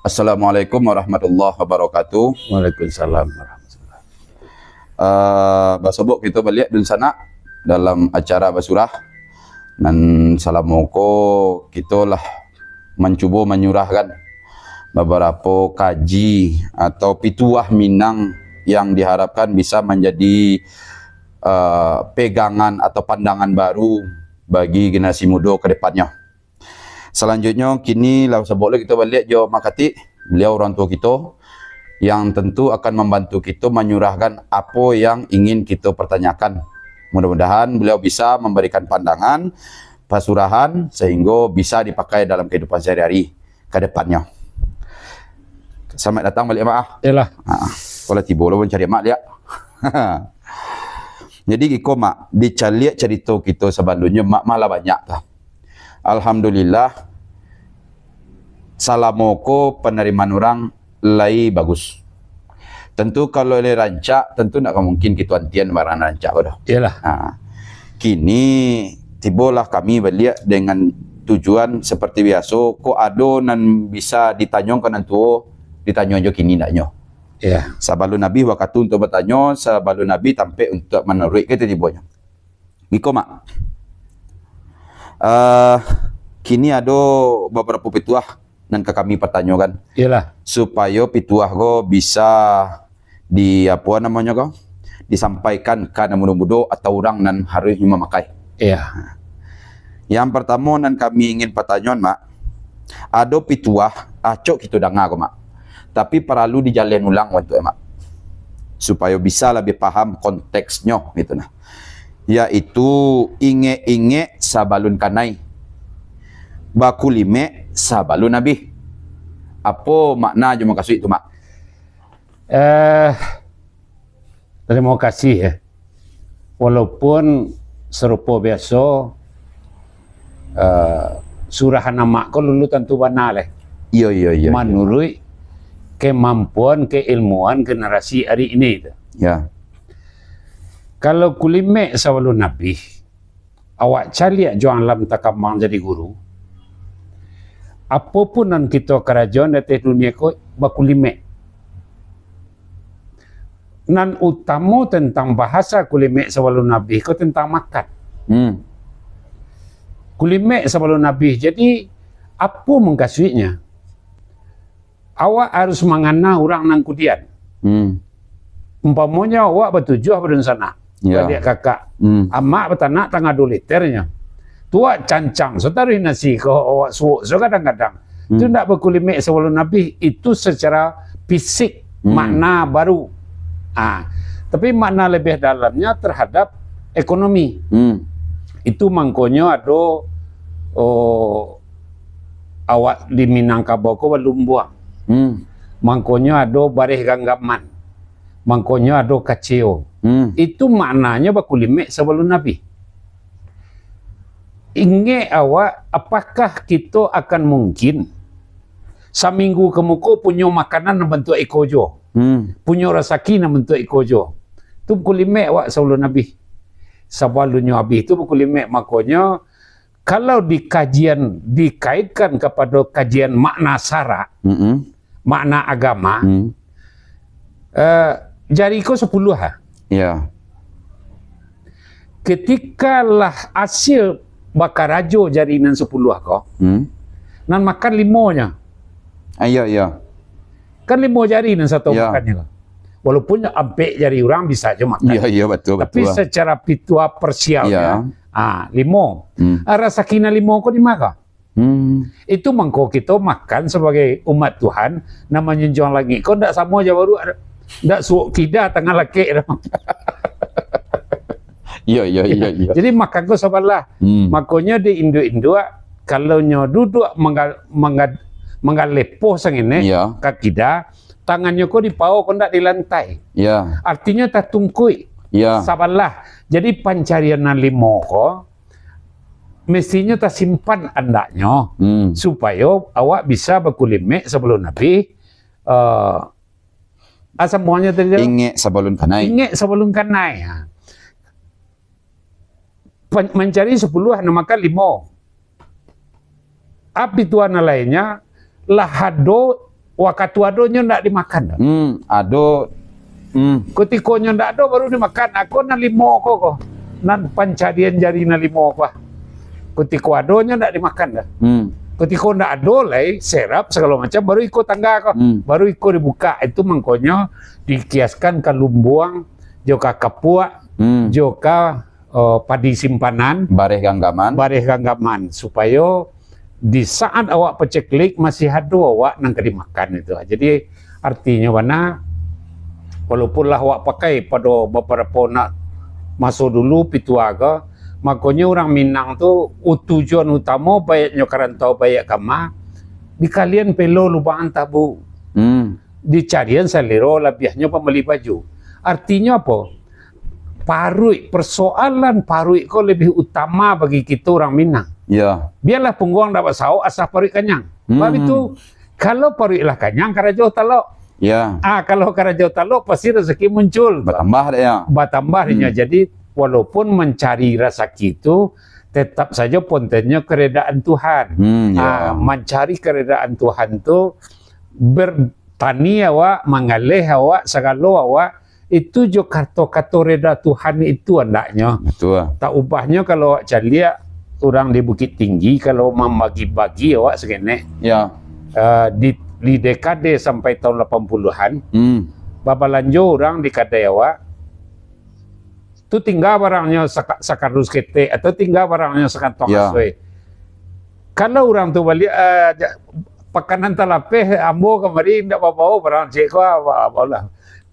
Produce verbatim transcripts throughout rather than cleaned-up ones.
Assalamualaikum warahmatullahi wabarakatuh. Waalaikumsalam warahmatullahi. Ah, basobok kito baliak dunsanak dalam acara basurah. Nan salamo ko kito lah mancubo manyurahkan babarapo kaji atau pituah Minang yang diharapkan bisa manjadi, ah, pegangan atau pandangan baru bagi generasi mudo ka depannyo. Salanjuiknyo, kini lah basobok lo kito baliak jo Mak Katik. Baliau urang tuo kito yang tantu akan mambantu kito manyurahkan apo yang ingin kito partanyakan. Mudah-mudahan baliau bisa mambarikan pandangan, pasurahan, sahinggo bisa dipakai dalam kahidupan sahari-hari ka depannyo. Salamaik datang baliak, Mak, ah. Iyolah. Ha, kalau tibo lo mancari Mak liak. Jadi iko, Mak, dicaliak carito kito sabalunnyo, Mak, malah banyak tu. Alhamdulillah, salamo ko panarimaan urang lai bagus. Tantu kalau lai rancak, tantu ndak ka mungkin kito antian barang rancak ko doh. Iyolah. Ha. Kini tibolah kami baliak dengan tujuan seperti biaso, kok ado nan bisa ditanyo ka nan tuo, ditanyo jo kini ndaknyo. Iya. Sabalun abih wakatu untuak batanyo, sabalun abih tampek untuak manaruik, ka itu tibonyo. Iko, Mak. Eh, kini ado babarapo pituah nan ka kami patanyokan. Iyolah. Supayo pituah ko bisa di, apo namonyo ko, disampaikan ka nan mudo-mudo atau urang nan haruih mamakai. Iya. Yang partamo nan kami ingin patanyoan, Mak, ado pituah acok kito danga ko, Mak. Tapi paralu dijaleh ulang waktu, Mak. Supayo bisa labiah paham konteksnyo gitu nah. Yaitu ingek-ingek sabalun kanai, bakulimek sabalun abih. Apo makna jo mukasuik tu, Mak? Eh, terima kasih, ya. Walaupun sarupo biaso, eh, surahan Amak ko lulu tantu bana leh. Iyo, iyo, iyo, iyo. Manuruik kemampuan, keilmuan generasi ari ini tu. Ya. Kalau kulimek sabalun abih, awak caliak jo alam takambang jadi guru, apo pun nan kito karajoan di ateh dunia ko bakulimek. Nan utamo tentang bahasa kulimek sabalun abih ko tentang makan. Hmm. Kulimek sabalun abih. Jadi, apo mukasuiknyo? Awak harus mangana urang nan kudian. Hmm. Umpamonyo awak batujuah badunsanak, ya, badiak kakak. Hmm. Amak batanak tangah duo liternyo. Tu awak cancang so taruih nasi ko, awak suok so kadang-kadang. Hmm. Tu ndak bakulimek sabalun abih. Itu secara fisik, hmm, makna baru. Ah, tapi makna labiah dalamnyo terhadap ekonomi. Hmm. Itu mangkonyo ado, oh, awak di Minangkabau ko balumbuang. Hmm. Mangkonyo ado bareh ganggaman. Mangkonyo ado kaceo. Hmm. Itu maknanyo bakulimek sabalun abih. Ingek awak, apakah kito akan mungkin saminggu ka muko punyo makanan nan bantuak iko juo? Hmm. Punyo rasaki nan bantuak iko juo? Tu bakulimek awak sabalun abih. Sabalunnyo abih tu bakulimek, makonyo kalau dikajian, dikaitkan kapado kajian makna syarak, mm-mm, makna agama, hmm, eh, jari ko sapuluah lah. Ya. Ketika lah asil bakarajo jari nan sapuluah ko, hmm, nan makan limonyo. Ah, iya, iya. Kan limo jari nan sato, ya, makannyo ko. Walaupun ampek jari urang bisa jo makan. Iya, iya, batua, tapi batua, secara pituah parsialnyo, iya, ah, limo. Hmm. Ah, rasaki nan limo ko di ma ko? Hmm. Itu mangko kito makan sabagai umat Tuhan, nan manjunjuang langik ko ndak samo jo baruak, ndak suok kida tangah lakek doh. Iya, iya, iya, iya. Jadi makan ko sabalah. Hmm. Makonyo di induak-induak, kalau nyo duduak mangga-, mangga-, manggalepoh sangenek, iya, ka kida, tangannyo ko di pawo ko ndak di lantai. Iya. Artinyo tatungkuik, iya, sabalah. Jadi pancarian nan limo ko, mestinyo tasimpan andaknyo, hmm, supayo awak bisa bakulimek sabalun abih, eh, ah, samuanyo tadi tu? Ingek sabalun kanai. Ingek sabalun kanai. Ha. Pan-, mancari sapuluah, nan makan limo. Api tuan nan lainnyo, lah ado Wakatu adonyo ndak dimakan doh. Hmm, ado. Hmm. Kutiko nyo ndak ado, baru dimakan. Ako nan limo ko, ko. Nan pancarian jari nan limo ko, ah. Kutiko adonyo ndak dimakan doh. Hmm. Kutiko ndak ado lai, serap sagalo macam, baru iko tangga ko. Hmm. Baru iko dibuka. Itu mangkonyo dikiaskan kalumbuang, jo ka kapuak, Hmm. jo ka, eh, padi simpanan, Bareh ganggaman. bareh ganggaman, supayo di saat awak paceklik, masih ado awak nan ka dimakan itu. Jadi, artinyo bana, walaupun lah awak pakai pado babarapo nak maso dulu pitua ko, makonyo urang Minang tu, u-, tujuan utamo baiaknyo ka rantau baiak kama, dikalian pelo lubang tabu. Hmm. Dicarian salero labiahnyo pambali baju. Artinyo apo? Paruik, persoalan paruik ko lebih utama bagi kito urang Minang. Ya. Bialah pungguang dak basauk, asal paruik kanyang. Hmm. Sebab itu, kalau paruik lah kanyang, karajo talok. Ya. Ah, kalau karajo talok, pasti rasaki muncul. Batambah dek ya. Batambah dek nyo. Hmm. Jadi, walaupun mancari rasaki tu, tetap sajo pontennyo keredaan Tuhan. Hmm, ya. Ah, mancari keredaan Tuhan tu, bertani awak, mangaleh awak, sagalo awak, itu jo kato-kato reda Tuhan itu andaknyo. Betul. Tak ubahnyo kalau awak caliak, urang di Bukittinggi, kalau mambagi-bagi awak sakenek, Ya. eh, di, di dekade sampai tahun lapan puluhan, Hmm. babalanjo urang di kadai awak, tu tingga barangnyo saka-, sakardus ketek, atau tingga barangnyo sakantong Ya. asuih. Kalau urang tu baliak, eh, ja-, pakanan talapeh, ambo kamari ndak babao barang ciek ko, a-, a-, apolah.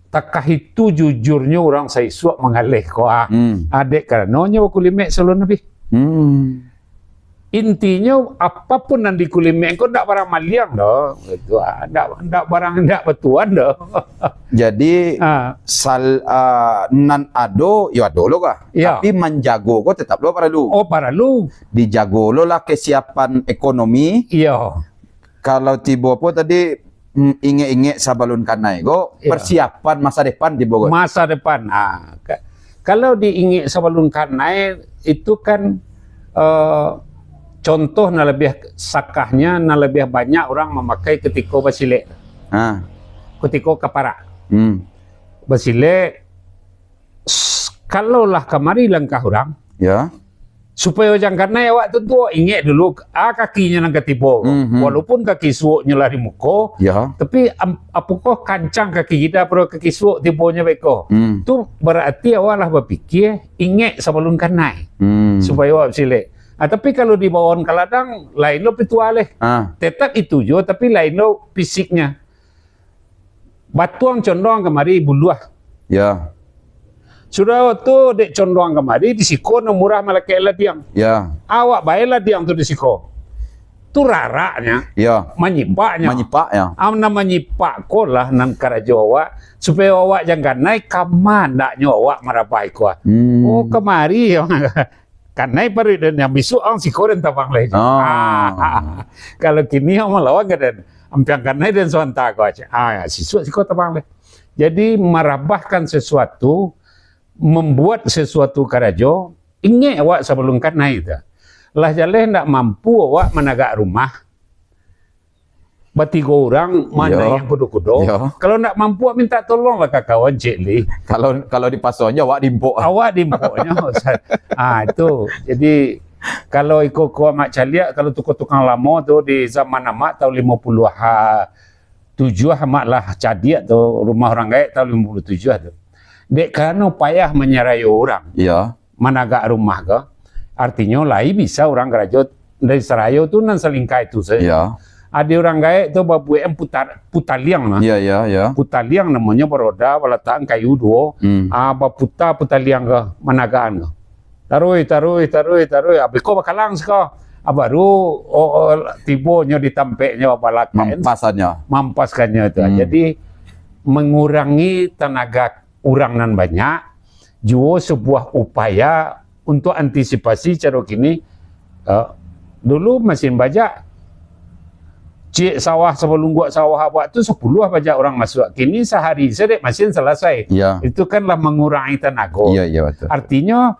Takah itu jujurnyo urang saisuak mangaleh ko, ah. Hmm. Adek karanonyo bakulimek salun abih. Hmm. Intinyo, apapun nan dikulimek ko ndak barang maliang doh. Gitu, ah. Ndak, ndak barang ndak batuan doh. Jadi, Ah. sal-, ah, nan ado, yo ado lo kah? Ya. Tapi manjago ko tetap lo paralu. Oh, paralu. Dijago lo lah kesiapan ekonomi. Iyo. Kalau tibo apo tadi, mm, ingek-ingek sabalun kanai ko, Ya. persiapan masa depan tibo ko. Masa depan. Ah, ka-, kalau diingek sabalun kanai, itu kan, eh, contoh nan labiah sakahnyo, nan labiah banyak urang mamakai kutiko basilek. Ha. Kutiko ka parak. Hmm. Basilek, s-, kalau lah kamari langkah urang, Ya. supayo jan kanai awak tu, tu ingek dulu, ah, kakinyo nan ka tibo. Mhm. Walaupun kaki suoknyo lah di muko, Ya. tapi am-, apokoh kancang kaki kida pado kaki suok tibonyo beko. Hmm. Tu bararti awak lah bapikia, ingek sabalun kanai. Hmm. Supayo awak basilek. Ah, tapi kalau dibaoan ka ladang, lain lo pitua leh. Ah. Tetap itu juo, tapi lain lo fisiknyo. Batuang condong kamari buluah. Ya. Sudah tu, dek condong kamari, di siko nan murah malakek ladiang. Ya. Awak bae ladiang tu di siko. Tu raraknyo. Ya. Manyipaknyo. Manyipak, ya. Am, nan manyipak ko lah nan karajo awak, supayo awak jan kanai, kama andaknyo awak marabah iko. Hmm. Oh, kamari. Kanai paruik den, nan bisuak ang siko den tabang lai. Ah. Ah, kalau kini ang malawan ka den, ampiang kanai den santa ko aja. Ah, sisuak siko tabang lai. Jadi, marabahkan sesuatu, membuat sesuatu karajo, ingek awak sabalun kanai tu. Lah jaleh ndak mampu awak managak rumah, batigo urang, mana Yo. yang kudo-kudo. Yo. Kalau ndak mampu, minta tolong lah ka kawan Cik Li. Kalau, kalau dipasonyo, awak diimpok. Awak diimpoknyo, Ustaz. Ah, itu. Jadi, kalau iko ko amak caliak, kalau tukang-tukang lamo tu di zaman amak tahun limo puluah tujuah, amak lah cadiak tu, rumah urang gaek tahun limo puluah tujuah tu. Dek karano payah manyarayo urang. Iya. managak rumah ko, artinyo lai bisa urang karajo dari sarayo tu nan salingkai tu sajo. Ya. Ado urang gaek tu babuek putar-, putaliang lah. Ya, ya, ya. Putaliang namonyo, baroda, balatakan kayu duo, Hmm. ah, baputa putaliang ko, managakan ko. Taruih, taruih, taruih, taruih. Abih ko bakalang siko. Ah, baru, oh, oh, tibonyo di tampeknyo balakaik. Mampasannyo. Mampaskannyo tu. Hmm. Jadi, mangurangi tanaga urang nan banyak, juo sabuah upaya untuk antisipasi caro kini, eh, dulu masin bajak, ciek sawah, sabalungguak sawah awak tu sapuluah bajak urang masuak. Kini sahari sajo dek masin salasai. Ya. Itu kan lah mangurangi tanago. Ya, ya, betul. Artinyo,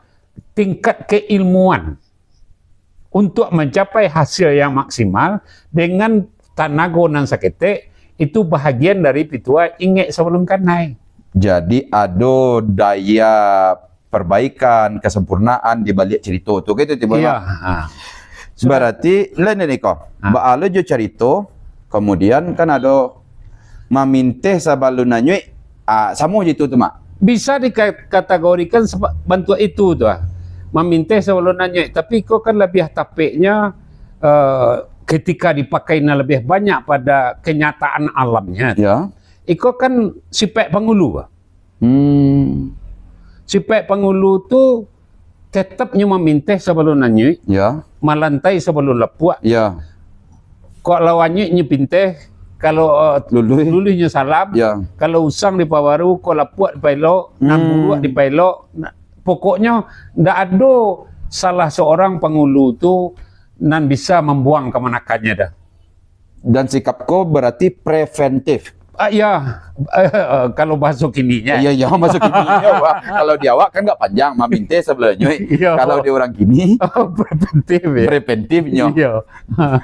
tingkat keilmuan untuk mancapai hasil yang maksimal dengan tanago nan saketek, Itu bahagian dari pituah ingek sabalun kanai. Jadi, ado daya perbaikan, kesempurnaan di balik cerita tu, gitu, Tibo, Mak? Ha. Sudah. Berarti, lain ni ko. Ha. Baa lo jo carito, kemudian kan ado maminteh sabalun anyuik, ah, samo je tu, tu, Mak? Bisa dikategorikan seba-, bantuak itu tu, ah. Maminteh sabalun anyuik, tapi ko kan labiah tapeknya, eh, ketika dipakai nan labiah banyak pada kenyataan alamnya. Ya. Iko kan sipek pangulu, ah. Hmm. Sipek pangulu tu tetap nyo maminteh sabalun anyuik, ya, malantai sabalun lapuak. Ya. Kok lah anyuik nyo pinteh, kalau, eh, luluih, luluih nyo salam, ya, kalau usang dipabaru, kok lapuak dipaelok, nan, hmm, buruak dipaelok. Nah, pokoknyo, ndak ado salah seorang pangulu tu nan bisa mambuang kamanakannyo dah. Dan sikap ko berarti preventif. Ah, ya. Eh, eh, kalau bahaso kininya. Iya, iya, bahaso kininya, Pak. Kalau di awak kan nggak panjang, maminteh sabalun anyuik. Iya. Kalau di orang kini, oh, preventif, ya. Preventifnyo. Iya.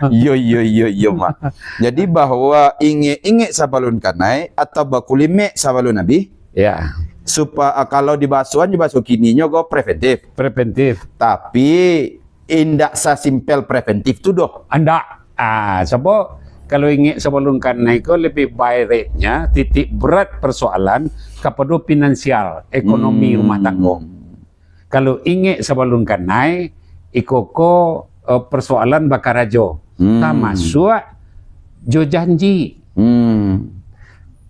Iyo, iyo, iyo, iyo, Mak. Jadi bahwa ingek-ingek sabalun kanai atau bakulimek sabalun abih, ya. Supa-, ah, kalau di bahasoan, di bahaso kininyo ko preventif. Preventif. Tapi, indak sasimpel preventif tu doh. Andak. Ah, sabab kalau ingek sabalun kanai ko lebih bareknya titik berat persoalan kapado finansial, ekonomi, hmm, rumah tanggo. Kalau ingek sabalun kanai, iko ko, eh, persoalan bakarajo, hmm, tamasuak jo janji. Hmm.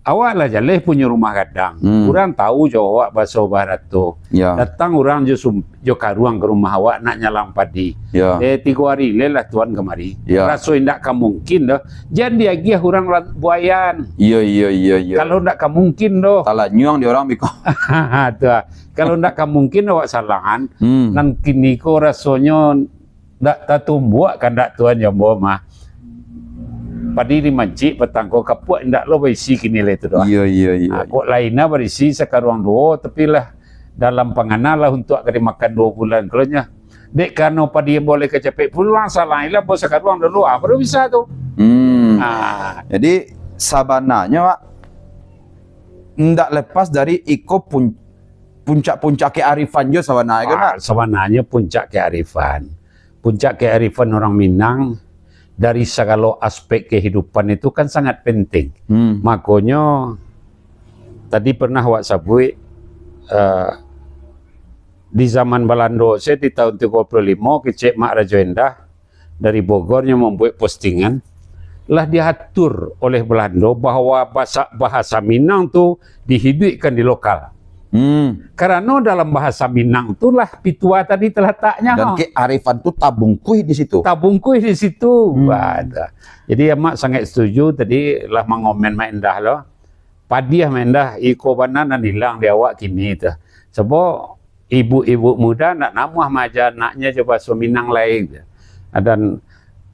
Awak lah jaleh punyo rumah gadang. Hmm. Urang tahu jo awak baso barato. Ya. Datang urang jo sum-, jo karuang ka rumah awak nak nyalang padi. Ya. Eh, tigo hari lai lah tuan kamari. Ya. Raso indak ka mungkin doh. Jan diagiah urang lan-, buayan. Iya, iya, iya, iya. Kalau ndak ka mungkin doh. Talanyuang di urang biko. Tu ah. Kalau ndak ka mungkin awak salangan, hmm, nan kini ko rasonyo ndak tatumbuak kandak tuan jo ambo mah. Padi dimancik patang ko, kapuak indak lo baisi kini lai tu doh. Iya, iya, iya. Ah, kok lain lah barisi sakaruang duo, tapi lah dalam pangana lah untuak ka dimakan duo bulan. Kalau nya, dek karano padi ambo lai ka capek pulang, salang ilah ambo sakaruang dulu, ah, baru bisa tu. Hmm. Ah. Jadi, sabananyo, Pak, ndak lepas dari iko pun-, puncak-puncak kearifan jo sabananyo, kan, Pak? Ah, sabananyo puncak kearifan. Puncak kearifan urang Minang dari sagalo aspek kehidupan itu kan sangat penting. Hmm. Makonyo, tadi pernah awak sabuik, eh, di zaman Balando se di tahun tigo puluah limo, kecek Mak Rajo Endah dari Bogor nyo mambuek postingan, lah diatur oleh Balando bahwa basa-, bahasa Minang tu dihiduikkan di lokal. Hmm. Karano dalam bahasa Minang tu lah pituah tadi talataknyo. Dan kearifan tu tabungkuih di situ. Tabungkuih di situ. Hmm. Wah, tu. Jadi, amak sangat setuju tadi lah mangomen Mak Endah lo. Padiah Mak Endah, iko bana nan ilang di awak kini tu. Sabab ibu-ibu muda ndak namuah maaja anaknyo jo bahaso Minang lai. Dan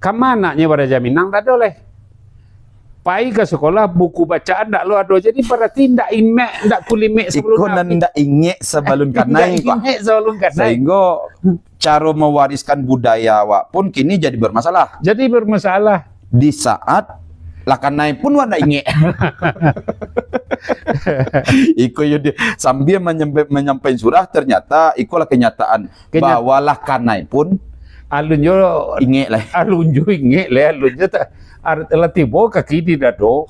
kama anaknyo baraja Minang, ndak ado lai. Pai ka sakolah, buku bacaan ndak lo ado. Jadi, bararti ndak imek, ndak kulimek sabalun. Iko nan ndak ingek sabalun kanai, Pak. Ndak ingek sabalun kanai. Sahinggo caro mawariskan budaya awak pun kini jadi bermasalah. Jadi bermasalah. Di saat lah kanai pun wak ndak ingek. Iko yo di, sambia manyampai, manyampai surah, ternyata iko lah kenyataan. Kenya- bahwa lah kanai pun alun jo ingek lai. Alun jo ingek lai, alun jo ta-, ar-, lah tibo kaki di dado.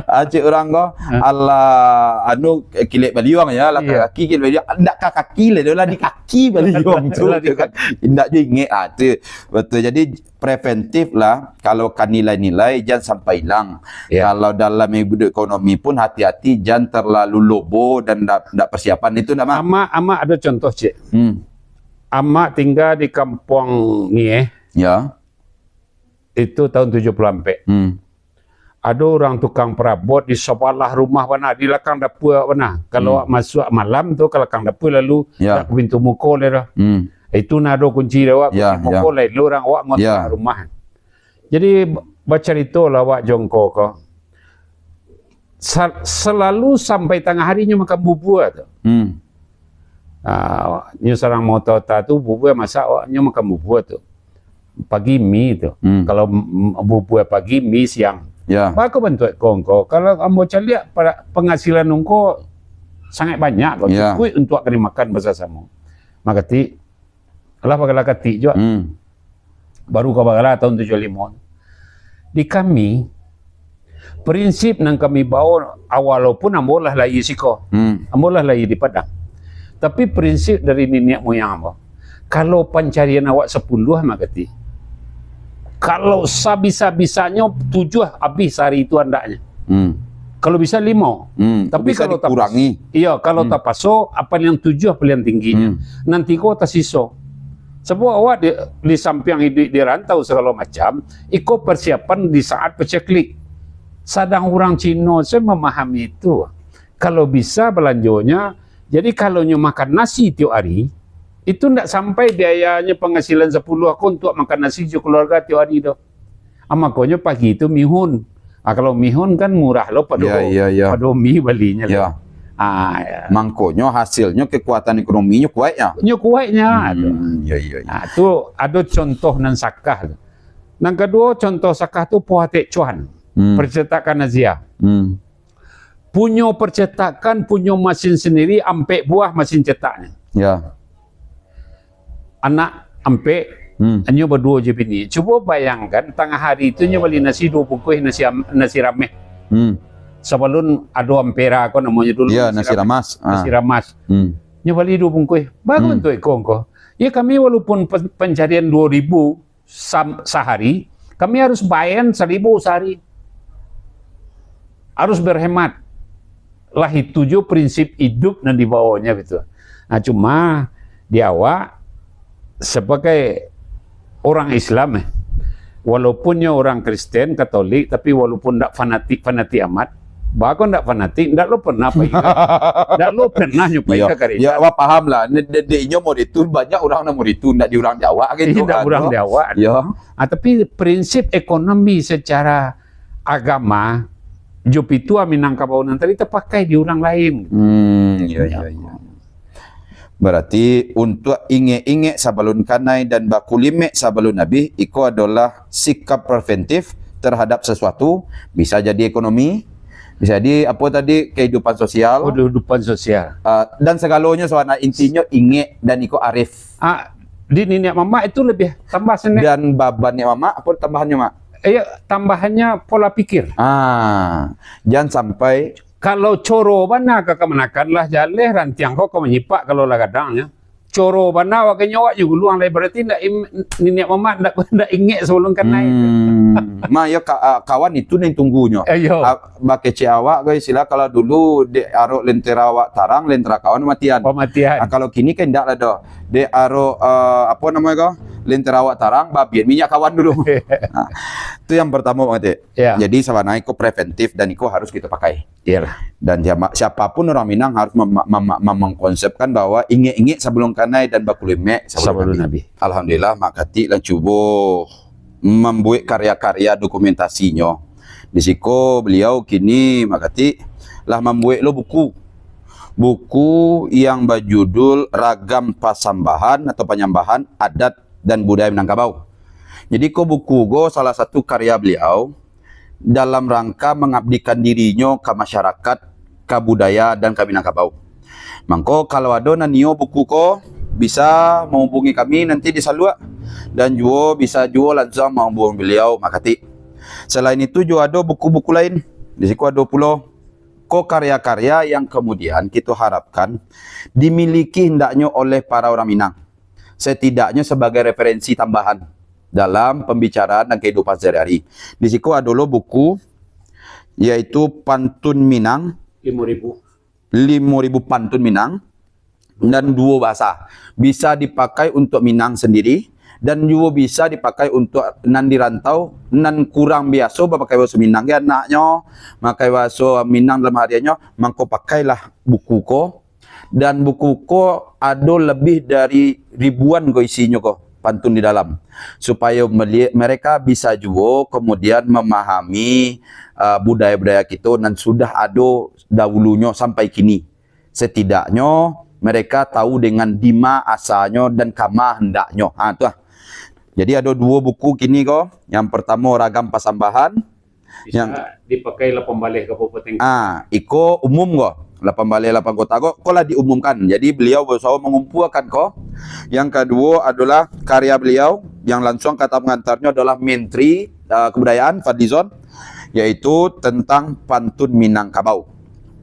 Acik urang ko, ha, alah, anu, kilek baliuang ya, lah, iya, kaki kilek baliuang. Ndak ka kaki lai, lah di kaki baliuang tu. Lah di kaki. Ndak jo ingek, ah, tu. Betul. Jadi, preventif lah, kalau ka nilai-nilai, jan sampai ilang. Ya. Kalau dalam hidup ekonomi pun, hati-hati, jan terlalu lobo dan ndak, ndak persiapan. Itu ndak, Mak? Amak, amak ado contoh, Cik. Hmm. Amak tingga di Kampuang Nieh. Ya. Itu tahun tujuh puluh ampek. Hmm. Ado urang tukang parabot di sabalah rumah bana, di lakang dapua bana. Kalau, hmm, awak masuak malam tu ka lakang dapua, lalu, ya, dak ka pintu muko lai dah. Hmm. Itu nan ado kunci dia, awak, ya, kunci muko, ya, lai lo urang awak ngontak, ya, rumah. Jadi, ba-, bacaritolah awak jo ngko ko. Sa-, salalu sampai tangah hari nyo makan bubua tu. Hmm. Ah, nyo sarang maota-ota tu, bubua masak, awak nyo makan bubua tu. Pagi mi tu. Hmm. Kalau m-, m-, bubua pagi, mi siang. Ya. Baa ko bantuak ko ngko? Kalau ambo caliak, pa-, pangasilan ngko sangaik banyak ko, Ya. cukuik untuak ka dimakan basamo-samo. Makatik, alah bagala katik juo. Hmm. Baru ka bagala tahun tujuah limo. Di kami, prinsip nan kami bawa, walaupun ambo lah lahia siko. Hmm. Ambo lah lahia di Padang. Tapi prinsip dari niniak muyang ambo, kalau pancarian awak sapuluah, Mak Kati, kalau sabisa-bisanyo tujuah abih sahari tu andaknyo. Hmm. Kalau bisa limo. Hmm, Tapi bisa kalau tap-, dikurangi. Iya, kalau Hmm. tapaso, apa yang tujuah paliang tingginyo. Hmm. Nan tigo tasiso. Sabab awak di, di sampiang iduik di rantau sagalo macam, iko persiapan di saat paceklik. Sadang urang Cino se mamahami itu. Kalau bisa balanjonyo, jadi kalau nyo makan nasi tiok ari, itu ndak sampai biayanyo pangasilan sapuluah ko untuak makan nasi jo keluarga tiok ari doh. Ah, makonyo pagi tu mihun. Ah, kalau mihun kan murah lo pado, Ya, ya, ya. pado mi balinyo lo. Ya. Ah, ya. Mangkonyo hasilnyo kekuatan ekonominyo kuaik ya? Nyo kuaiknya, tu. Hmm, ya, ya, ya. Ah, tu ado contoh nan sakah tu. Nan kaduo, contoh sakah tu Pohatek Cuan, Hmm. percetakan Azia. Hmm. Punyo percetakan, punyo masin sendiri, ampek buah masin cetaknyo. Ya. Anak ampek, Hmm. nyo baduo jo bini. Cubo bayangkan, tangah hari tu nyo bali nasi duo bungkuih nasi am-, nasi rameh. Hmm. Sabalun ado Ampera ko namonyo dulu, Ya, nasi nasi rameh. ramas. Ah. Nasi ramas. Hmm. Nyo bali duo bungkuih. Baru Hmm. tu iko ngko. Ya, kami walaupun pe-, pancarian duo ribu sam-, sahari, kami harus baen saribu sahari. Harus berhemat. Lah itu jo prinsip iduik nan dibaonyo gitu. Nah, cuma di awak sabagai orang Islam, eh, walaupun nyo orang Kristen, Katolik, tapi walaupun ndak fanatik-fanatik amat, baa ko ndak fanatik, ndak lo pernah pai ka, ndak lo pernah nyo pai Iyo. ka gereja. Iyo, awak paham lah. Ne-, de-, de inyo murid tu, banyak urang nan murid tu, ndak di urang di awak gitu, Ndak urang ado. di awak. Iyo. Ah, tapi prinsip ekonomi secara agama, jo pitua Minangkabau nan tadi tapakai di urang lain. Hmm, iyo, iyo, iyo. Berarti, untuak ingek-ingek sabalun kanai dan bakulimek sabalun abih, iko adolah sikap preventif terhadap sesuatu, bisa jadi ekonomi, bisa jadi, apo tadi, kehidupan sosial, Oh, kehidupan sosial. ah, dan segalonyo, sawana intinyo ingek dan iko arif. Ah, di niniak mamak itu lebih tambah senek. Dan baban niak mamak, apo tambahannyo, Mak? Eh, tambahannyo pola pikir. Ah, jan sampai Kalau coro bana ka kamanakan lah jaleh, rantiang ko ka manyipak kalau lah gadangnyo. Coro bana awak ka nyo awak jo guluang lai, berarti ndak im-, niniak mamak ndak, ndak ingek sabalun kanai. Hmm. Ma, yo, ka-, ah, kawan itu nan tunggunyo. Eh, yo. Ah, bakecek awak ko istilah kalau dulu dek arok lentera awak tarang, lentera kawan matian. Pamatian. Ah, kalau kini kan ndak lah doh. Dek arok, ah, apo namonyo ko? Lentera awak tarang, babian minyak kawan dulu. Ah, itu yang pertama, Bang Atik. Ya. Jadi, sabananyo iko preventif dan iko harus kita pakai. Iyalah. Dan siapa, siapapun orang Minang harus mem-, mem-, mem-, mengkonsepkan bahwa ingek-ingek sabalun kanai dan bakulimek sabalun Sabalun abih. abih. Alhamdulillah, Mak Katik lah cubo mambuek karya-karya dokumentasinyo. Di siko beliau kini, Mak Katik, lah mambuek lo buku. Buku yang bajudul Ragam Pasambahan atau Panyambahan Adat dan Budaya Minangkabau. Jadi, ko buku ko salah satu karya beliau dalam rangka mangabdikan dirinyo ka masyarakat, ka budaya, dan ka Minangkabau. Mangko, kalau ado nan nio buku ko, bisa mahubungi kami nanti di saluak, dan juo bisa juo lansuang mahubungi beliau, Mak Katik. Salain itu, juo ado buku-buku lain. Di siko ado pulo. Ko karya-karya yang kemudian kito harapkan dimiliki hendaknyo oleh para urang Minang, setidaknyo sebagai referensi tambahan dalam pembicaraan dan kehidupan sehari-hari. Di siko ado lo buku, yaitu Pantun Minang, Limo ribu. limo ribu pantun Minang, dan duo bahasa. Bisa dipakai untuak Minang sendiri, dan juo bisa dipakai untuak nan di rantau, nan kurang biaso bapakai bahaso Minang, ge anaknyo, makai bahaso Minang dalam hariannyo, mangko pakailah buku ko. Dan buku ko ado lebih dari ribuan ko isinyo ko, pantun di dalam. Supayo melie-, mereka bisa juo kemudian memahami, ah, budaya-budaya kito nan sudah ado dahulunyo sampai kini. Setidaknyo mereka tahu dengan dima asalnyo dan kama hendaknyo. Ha, tu lah. Jadi, ado duo buku kini ko. Yang pertamo, Ragam Pasambahan. Bisa yang dipakai lapan baleh Kabupaten. Ah, iko umum ko. Lapan baleh, lapan kota ko, ko lah diumumkan. Jadi beliau berusaha mangumpuakan ko. Yang kaduo adolah karya beliau yang lansuang kata pangantarnyo adolah Menteri, ah, Kebudayaan Fadlizon, yaitu tentang pantun Minangkabau.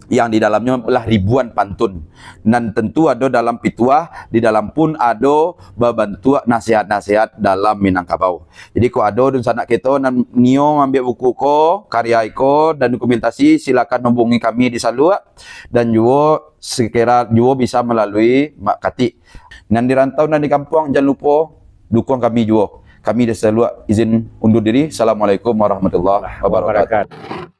Yang di dalamnyo lah ribuan pantun. Nan tentu ado dalam pituah, di dalam pun ado babantuak nasihat-nasihat dalam Minangkabau. Jadi, kok ado dunsanak kito nan nio maambiak buku ko, karya iko, dan dokumentasi, silakan hubungi kami di Saluak, dan juo sekira juo bisa malalui Mak Katik. Nan di rantau, nan di kampuang, jan lupo dukuang kami juo. Kami di Saluak izin undur diri. Assalamualaikum warahmatullahi wabarakatuh.